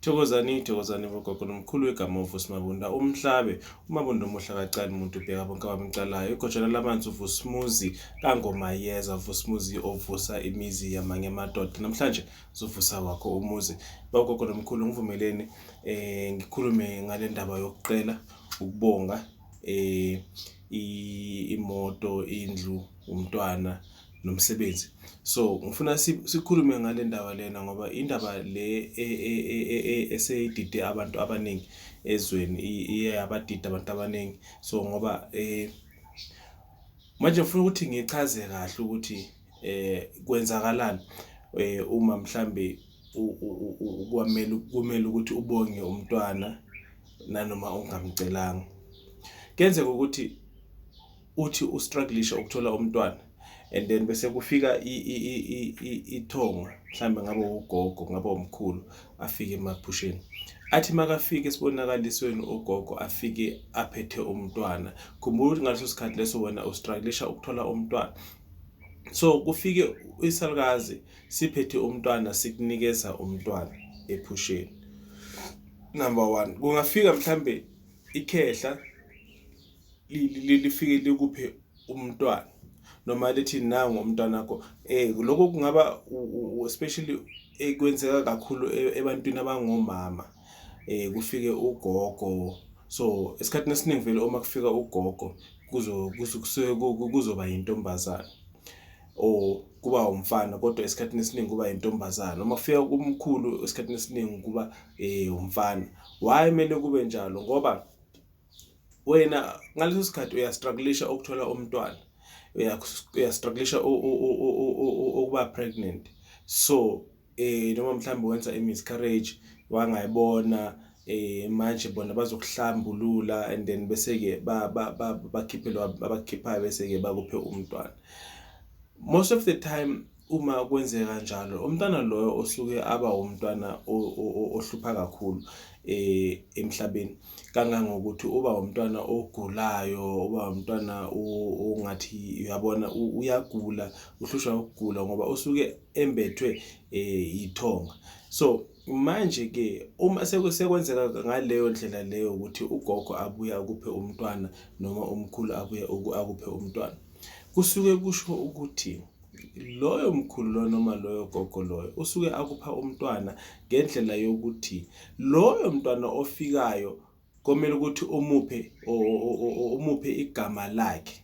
Thokozani, thokozani bogogo nomkhulu wegama uVusi Mabunda umhlabe uMabunda omuhle akacali muntu ubheka bonke abamcalayo igojana lamanzi uVusimuzi kaNgomayeza uVusimuzi ovusa imizi yamanye amadoda namhlanje uzovusa wakho umuzi. Bogogo nomkhulu, ngivumeleni ngikhulume ngale ndaba yokuqela ukubonga imoto, indlu, umntwana nomsebenzi. So ngifuna sikhulume ngale ndaba lena ngoba indaba le eseyidide abantu abaningi ezweni, iye yabadida abantu abaningi. So ngoba manje ngifuna ukuthi ngichaze kahle ukuthi kwenzakalani uma mhlambe kwamele kumele ukuthi ubonge umntwana nanoma ungamcelanga. Kuyenzeka ukuthi uthi ustrugglisha ukuthola umntwana and then bese kufika ithongo, mhlambe ngabe ugogo, ngabe umkhulu, afike emaphusheni, athi makafika esibonakalisweni ugogo afike aphethe umntwana. Khumbula ukuthi ngaleso sikhathi leso wena ustrugglisha ukuthola umntwana, so kufike isalukazi siphethe umntwana, sikunikeza umntwana ephusheni. Number one, kungafika mhlambe ikhehla lifike likuphe umntwana noma lithi nangu umntwana wakho. Lokho kungaba especially kwenzeka kakhulu ebantwini abangomama, kufike ugogo. So esikhathini esiningi vele uma kufika ugogo kusuke kuzoba yintombazana or kuba umfana, kodwa esikhathini esiningi kuba intombazana. Uma kufika kumkhulu, esikhathini esiningi kuba umfana. Why kumele kube njalo? Ngoba wena ngaleso sikhathi uyastrugglisha ukuthola umntwana, uyastrugglisha ukuba pregnant, so noma mhlawumbe wenza i-miscarriage wangayibona, manje bona bazokuhlambulula and then bese-ke bakhiphe lo abakukhiphayo, bese-ke bakuphe umntwana. Most of the time uma kwenzeka kanjalo, umntwana loyo osuke aba umntwana ohlupha kakhulu emhlabeni, kangangokuthi uba umntwana ogulayo, uba umntwana ongathi uyabona uyagula, uhlushwa ukugula ngoba usuke embethwe ithonga. So manje ke uma sekwenzeka ngaleyo ndlela leyo ukuthi ugogo abuye akuphe umntwana noma umkhulu abuye akuphe umntwana, kusuke kusho ukuthi loyo mkhulu lo noma loyo gogo loyo usuke akupha umntwana ngendlela yokuthi loyo mntwana ofikayo komele ukuthi umuphe igama lakhe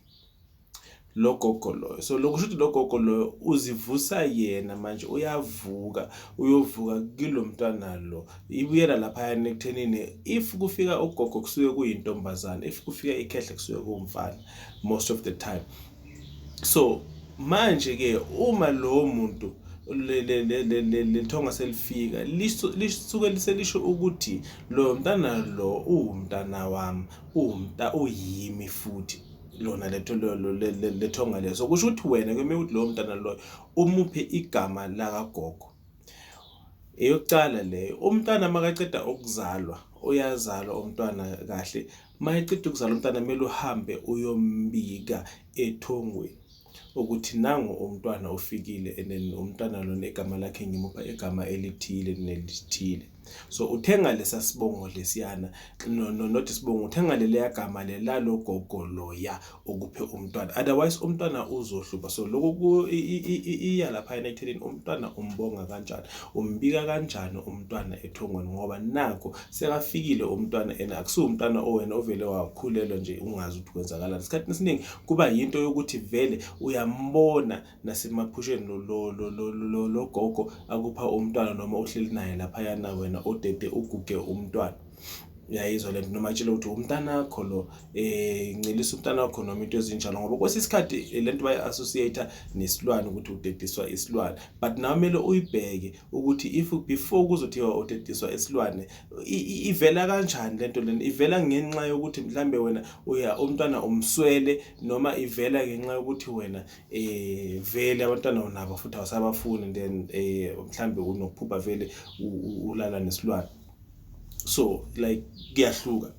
lo gogo loyo. So lokho kusho ukuthi lo gogo loyo uzivusa yena manje, uyavuka, uyovuka kilo mntwana lo. Ibuyela laphayana ekuthenini if kufika ugogo kusuke kuyintombazana, if kufika ikhehle kusuke kuwumfana most of the time. So manje ke uma lo muntu le thonga selifika, lisuke liselisho ukuthi lo mntana lo uwumntana wami, uwumnta uyimi futhi lona letho lethonga leso. Kusho ukuthi wena kumele ukuthi lowo mntana loyo umuphe igama lakagogo. Eyokucala leyo, umntwana makaceda ukuzalwa, uyazalwa umntwana kahle, mayeceda ukuzalwa umntwana kumele uhambe uyombika ethongweni ukuthi nangu umntwana ufikile and then umntwana lona igama lakhe ngimupha igama elithile nelithile. So uthenga lesa sibongo lesiyana, no, no, not isibongo, uthenga leliya gama lelalo gogo loya okuphe umntwana, otherwise umntwana uzohlupha. So lokho iya laphayana ekuthenini umntwana umbonga kanjani, umbika kanjani umntwana ethongweni, ngoba nakho sekafikile umntwana and akusiwo umntwana owena ovele wakhulelwa nje ungazi ukuthi kwenzakalani. Isikhathi esiningi kuba yinto yokuthi vele uyambona nasemaphusheni lo gogo akupha umntwana noma uhleli naye laphayana, wena odede uguge umntwana. Uyayizwa lento, noma atshele ukuthi umntanakho lo, ncelisa umntanakho noma into ezinjalo, ngoba kwesinye isikhathi lento bayi-associate nesilwane ukuthi udediswa isilwane. But nawe kumele uyibheke ukuthi if before kuzothiwa udediswa isilwane, ivela kanjani lento lena. Ivela ngenxa yokuthi mhlambe wena uya umntwana umswele, noma ivela ngenxa yokuthi wena vele abantwana unabo futhi awusabafuni, then mhlambe unokuphupha vele ulala nesilwane. So like kuyahluka.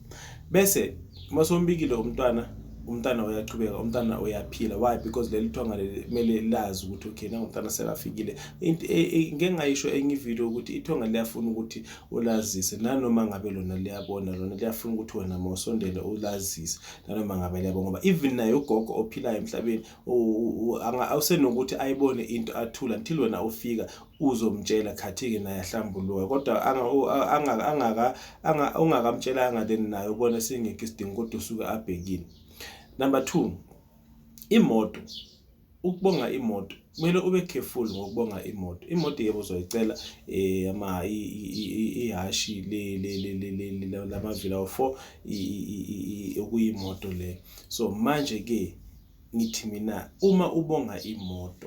Bese masombikile umntwana, Umntana uyachubeka, umntana uyaphila. Why? Because leli thonga leli kumele lazi ukuthi okay, nangumntana sekafikile. Ngeke ngayisho enye ivideo ukuthi ithonga liyafuna ukuthi ulazise nanoma ngabe lona liyabona, lona liyafuna ukuthi wena mawusondele ulazise nanoma ngabe liyabona, ngoba even naye ugogo ophilayo emhlabeni awusenokuthi ayibone into athula until wena ufika uzomtshela, khathi-ke naye ahlambuluka, kodwa ungakamtshelanga then naye ubona singekho isidingo, kodwa usuke abhekile. Number 2, imoto. Ukubonga imoto, kumele ube careful ngokubonga imoto. Imoto yebo uzoyicela ama ihashi le lamavili awu4 okuyimoto le. So manje ke ngithi mina, uma ubonga imoto,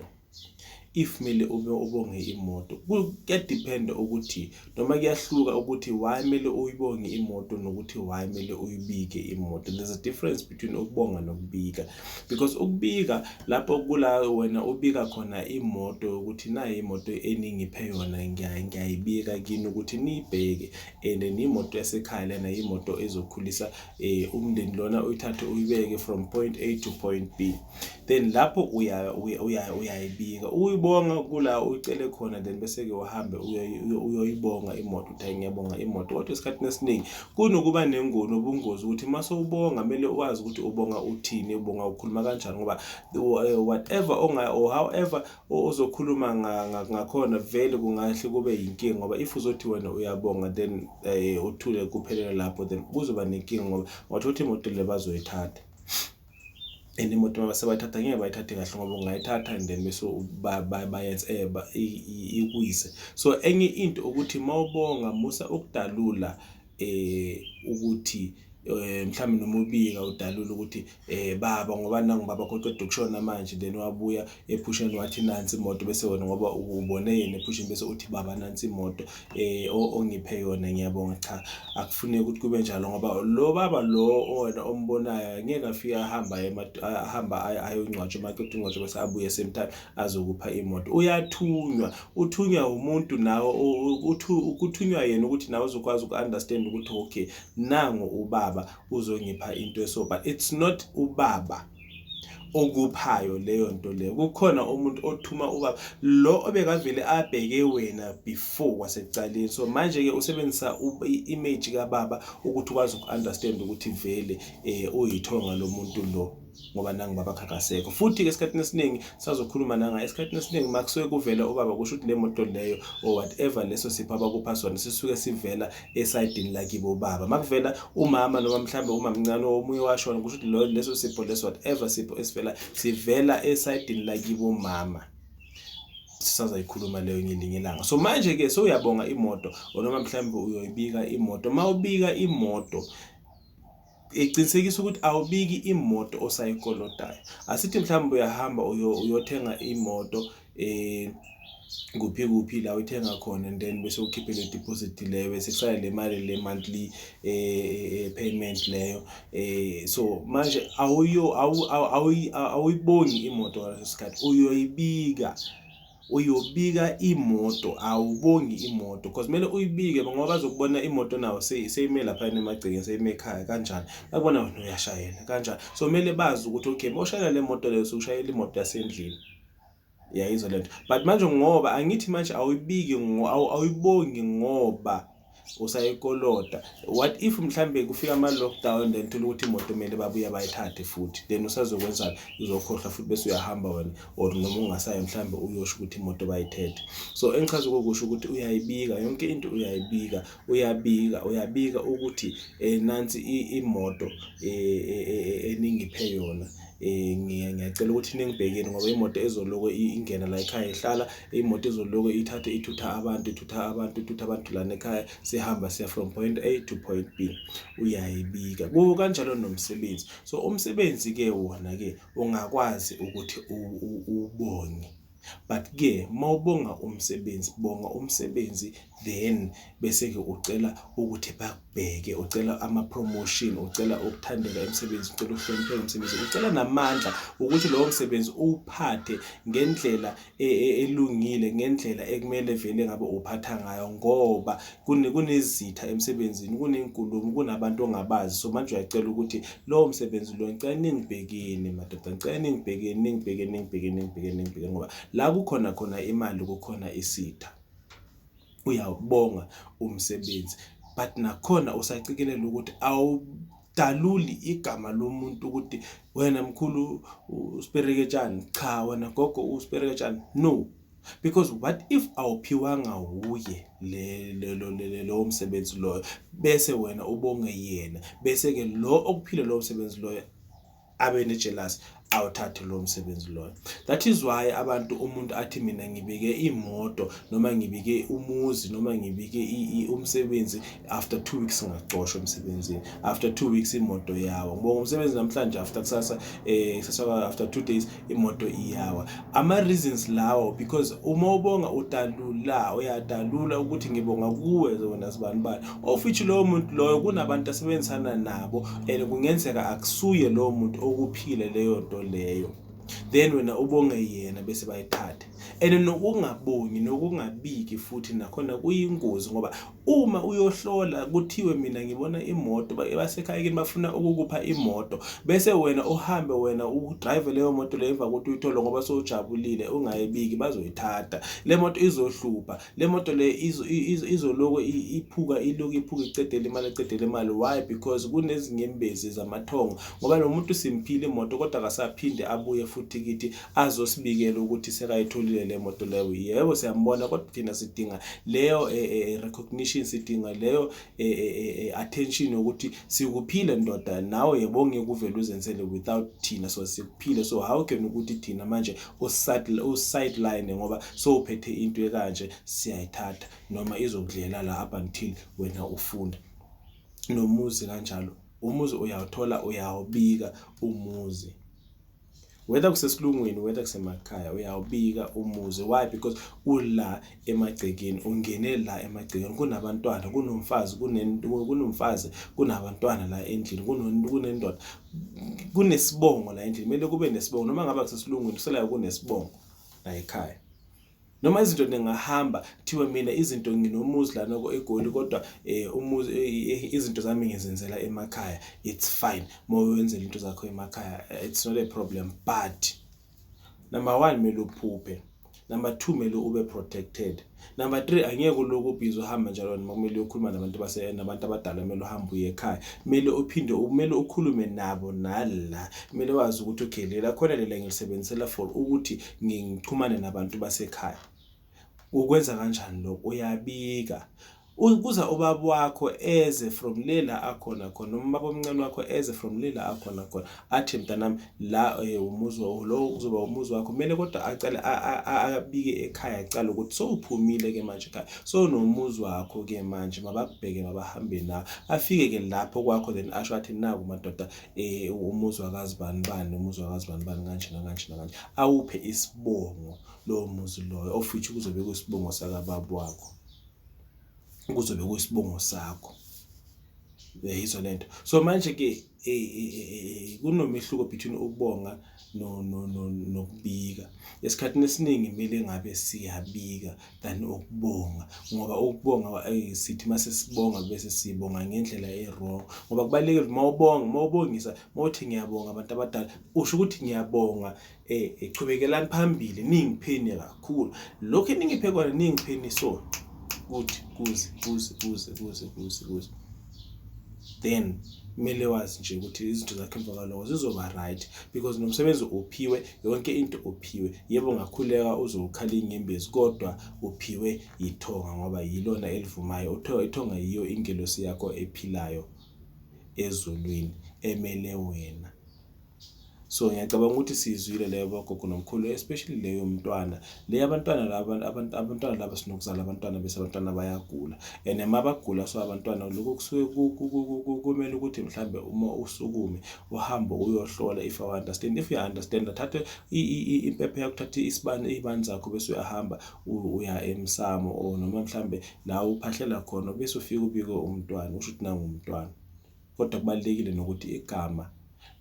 if kumele ube ubonge imoto, kuyadepend ukuthi noma kuyahluka ukuthi why kumele uyibonge imoto nokuthi why kumele uyibike imoto. There's a difference between ukubonga nokubika, because ukubika lapho kula wena ubika khona imoto ukuthi nayi imoto eningiphe yona, ngiyayibika kini ukuthi niyibheke, and imoto yasekhaya lena, imoto ezokhulisa umndeni lona, uyithathe uyibeke from point A to point B. Then lapho uyayibika. Uyibonga kula uyicele khona, then bese ke uhambe uyoyibonga imoto, uthi hayi, ngiyabonga imoto. Kodwa esikhathini esiningi kunokuba nengozi, nobungozi ukuthi mase ubonga kumele ukwazi ukuthi ubonga uthini, ubonga ukhuluma kanjani, ngoba whatever onga or however ozokhuluma ngakhona vele kungahle kube yinkinga. Ngoba if uzothi wena uyabonga then uthule kuphelele lapho, then kuzoba nenkinga, ngoba wathola ukuthi imoto le bazoyithatha, and imoto uma sebayithatha ngeke bayithathe kahle, ngoba ungayithatha and then bese bayenze ikuyise. So enye into ukuthi mawubonga, musa ukudalula ukuthi mhlawumbe noma ubika udalula ukuthi baba, ngoba nangu baba koqeda ukushona manje, then wabuya ephusheni wathi nansi imoto, bese wena ngoba ubone yena ephusheni bese uthi baba, nansi imoto ongiphe yona, ngiyabonga. Cha, akufuneki ukuthi kube njalo, ngoba lo baba lo wena ombonayo ngeke afike ahamba ahamba ayongcwatshwa, maqeda ungcwatshwa bese abuye same time azokupha imoto. Uyathunywa, uthunywa umuntu nawe, kuthunywa yena ukuthi nawe uzokwazi uku-understand ukuthi okay, nangu ubaba uzongipha into eso. But it's not ubaba okuphayo leyo nto leyo, kukhona umuntu othuma ubaba lo obekavele abheke wena before kwasekucaleni. So manje ke usebenzisa i-image kababa ukuthi ukwazi uku-understand ukuthi vele uyithonga lo muntu lo, ngoba nangu baba khakasekho. Futhi ke esikhathini esiningi sazokhuluma nanga, esikhathini esiningi makusuke kuvela ubaba, kusho ukuthi le moto leyo or whatever leso sipho abakupha sona sisuke sivela esayidini lakibo baba. Makuvela umama noma mhlambe umamncane omunye washona, kusho ukuthi lo leso sipho leso, whatever sipho esivela, sivela esayidini lakibo mama. Sisazayikhuluma leyo ngelinye ilanga. So manje ke sewuyabonga imoto or noma mhlambe uyoyibika imoto. Mawubika imoto, iqinisekisa ukuthi awubiki imoto osayikolotayo. Asithi mhlawumbe uyahamba uyothenga imoto kuphi kuphi la uyithenga khona, and then bese ukhiphe le deposit leyo, bese kusala le mali le monthly payment leyo. So manje awuyo awuyibongi imoto ngaleso sikhathi, uyoyibika, uyobika imoto, awubongi imoto, because kumele uyibike ngoba bazokubona imoto nawo seyime lapha emagcekeni, seyime ekhaya kanjani, bakubona wena uyashayela kanjani. So kumele bazi ukuthi okay, mawushayela le moto leyo, usushayela imoto yasendlini, yayizwa lento. But manje ngoba angithi manje awuyibiki, awuyibongi ngoba usayikolota, what if mhlambe kufika ama-lockdown, then thola ukuthi imoto kumele babuye bayithathe futhi, then usazokwenzani? Uzokhohlwa futhi bese uyahamba wena, or noma ungasayi mhlambe uyosho ukuthi imoto bayithethe. So engichaza ukusho ukuthi uyayibika yonke into, uyayibika, uyabika, uyabika ukuthi nansi imoto eningiphe yona, ngiyacela ukuthi ningibhekeni, ngoba imoto ezoloko ingena la ekhaya ihlala, imoto ezoloko ithathe ithutha abantu, ithutha abantu, ithutha abantu lana ekhaya, sihamba siya from point A to point B. Uyayibika kanjalo nomsebenzi. So umsebenzi ke wona ke ungakwazi ukuthi ubonge. But ke mawubonga umsebenzi, bonga umsebenzi, then bese ke ucela ukuthi bakubheke, ucela ama promotion, ucela ukuthandeka emsebenzini, ucela ukuhlonipheka emsebenzini, ucela namandla ukuthi lowo msebenzi uwuphathe ngendlela elungile, ngendlela ekumele vele ngabe uphatha ngayo, ngoba kunezitha emsebenzini, kunenkulumo, kunabantu ongabazi. So manje uyacela ukuthi lowo msebenzi lo, ngicela ningibhekeni madoda, ngicela ningibhekeni, ningibhekeni, ningibhekeni, ningibhekeni, ningibhekeni, ngoba la kukhona khona imali kukhona isitha. Uyawubonga umsebenzi, but nakhona usacikelela ukuthi awudaluli igama lomuntu ukuthi wena mkhulu uSpereketshane, cha wena gogo uSpereketshane, no. Because what if awuphiwanga wuye le lowo msebenzi loyo, bese wena ubonge yena, bese ke lo okuphile lowo msebenzi loyo abe ne-jealous, awuthathe lowo msebenzi loyo. That is why abantu, umuntu athi mina ngibike imoto noma ngibike umuzi noma ngibike umsebenzi, after 2 weeks ngaxoshwa emsebenzini, after 2 weeks imoto yawa. Ngibonga umsebenzi namhlanje, after kusasa, kusasa after 2 days imoto iyawa. Ama reasons lawo, because uma ubonga udalula, uyadalula ukuthi ngibonga kuwe wena sibani bani, of which lowo muntu loyo kunabantu asebenzisana nabo, and kungenzeka akusuye lowo muntu okuphile leyo nto leyo, then wena ubonge yena bese bayithathe. And nokungabongi nokungabiki futhi nakhona kuyingozi, ngoba uma uyohlola kuthiwe mina ngibona imoto, basekhaya kini bafuna ukukupha imoto, bese wena uhambe wena udrive leyo moto leyo emva kokuthi uyithole ngoba sowujabulile, ungayibiki, bazoyithatha le moto, izohlupha le moto le, izoloko iphuka, iloku iphuka, icedele imali, icedele imali. Why? Because kunezinyembezi zamathongo, ngoba lo muntu simphile imoto kodwa akasaphinde abuye futhi kithi azosibikela ukuthi sekayitholile le moto leyo. Yebo, siyambona, kodwa thina sidinga leyo recognition, sidinga leyo attention yokuthi sikuphile ndoda nawe. Yebo, ngeke uvele uzenzele without thina, so sikuphile. So how can ukuthi thina manje usideline ngoba sowuphethe into ekanje, siyayithatha noma izokudlela la up until wena ufunda. Nomuzi kanjalo, umuzi uyawuthola, uyawubika umuzi, whether kusesilungwini, whether kusemakhaya, uyawubika umuzi. Why? Because ula emagcekeni, ungene la emagcekeni, kunabantwana, kunomfazi, kunomfazi, kunabantwana la endlini, kunendoda, kunesibongo la endlini. Kumele kube nesibongo noma ngabe kusesilungwini, kuselayo kunesibongo la ekhaya. Noma izinto ningahamba kuthiwe mina izinto nginomuzi lana eGoli, kodwa umuzi, izinto zami ngizenzela emakhaya, it's fine. Mawenzela into zakho emakhaya, it's not a problem, but number 1, kumele uphuphe. Number 2, kumele ube protected. Number 3, angeke uloku ubhizi uhamba njalo noma kumele uyokhuluma nabantu base nabantu abadala, kumele uhambe uye ekhaya, kumele uphinde, kumele ukhulume nabo nala, kumele wazi ukuthi okay, lela khona lela ngilisebenzisela for ukuthi ngichumane nabantu basekhaya. Ukwenza kanjani lokho? Uyabika kuza ubaba wakho eze from lela akhona khona, noma ubaba omncane wakho eze from lela akhona khona, athi mntanami la umuzi lo kuzoba umuzi wakho. Kumele kodwa acale abike ekhaya, acale ukuthi sowuphumile ke manje ekhaya, so nomuzi wakho ke manje, mabakubheke, mabahambe nawe, afike ke lapho kwakho, then asho athi naku madoda, umuzi wakazi bani bani, umuzi wakazi bani bani, kanje nakanje nakanje, awuphe isibongo lowo muzi loyo, of which kuzobe kuyisibongo sakababa wakho, kuzobe kuyisibongo sakho. Uyayizwa lento? So manje ke kunomehluko between ukubonga no no no nokubika. Esikhathini esiningi kumele ngabe siyabika than ukubonga, ngoba ukubonga, sithi mase sibonga bese sibonga ngendlela e-wrong, ngoba kubalulekile mawubonga, mawubongisa, mawuthi ngiyabonga abantu abadala, usho ukuthi ngiyabonga, echubekelani phambili, ningipheni kakhulu lokho eningiphe kona, ningipheni. So kuthi kuze kuze kuze kuze kuze kuze, then kumele wazi nje ukuthi izinto zakho emva kwaloko zizoba right, because nomsebenzi uphiwe, yonke into uphiwe. Yebo, ungakhuleka uzokhala inyembezi, kodwa uphiwe yithonga, ngoba yilona elivumayo. Ithonga yiyo ingelosi yakho ephilayo ezulwini emele wena. So ngiyacabanga ukuthi siyizwile leyo bogogo nomkhulu, especially leyo mntwana le, abantwana laba, abantu abantwana laba sinokuzala abantwana bese abantwana bayagula, and uma bagula, so abantwana lokho kusuke kumele ukuthi mhlambe uma usukume uhambe uyohlola. If I understand, if you understand, thathe impepho yakho, thathe isibani, izibani zakho, bese uyahamba uya emsamo or noma mhlambe la uphahlela khona, bese ufika ubike umntwana, usho ukuthi nangu umntwana. Kodwa kubalulekile nokuthi igama,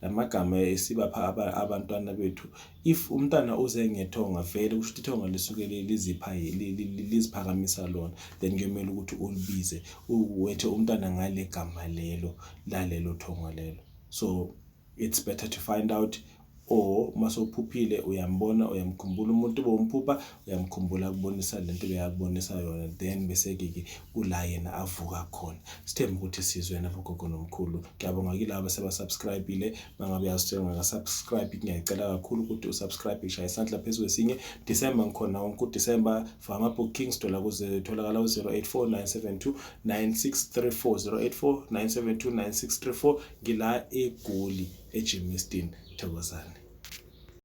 lamagama esibapha abantwana bethu, if umntwana uze ngethonga vele, kusho ukuthi ithonga lisuke lizipha liziphakamisa lona, then kuyomele ukuthi ulibize, uwethe umntwana ngale gama lelo lalelo thonga lelo. So it's better to find out, or mase uphuphile uyambona, uyamkhumbula umuntu bomphupha, uyamkhumbula, kubonisa lento beyakubonisa yona, then bese-ke ke kula yena avuka khona. Sithembe ukuthi sizwe nabogogo nomkhulu. Ngiyabonga kilabo sebasubscribe-ile. Mangabe uyazithenga ngaka-subscribe, ngiyacela kakhulu ukuthi usubscribe, shaya isandla phezu kwesinye. December ngikhona wonke uDecember. For ama-bookings thola kuze tholakala ku-084 972 9634, 084 972 9634. Ngila eGoli, eGermiston. Thokozani.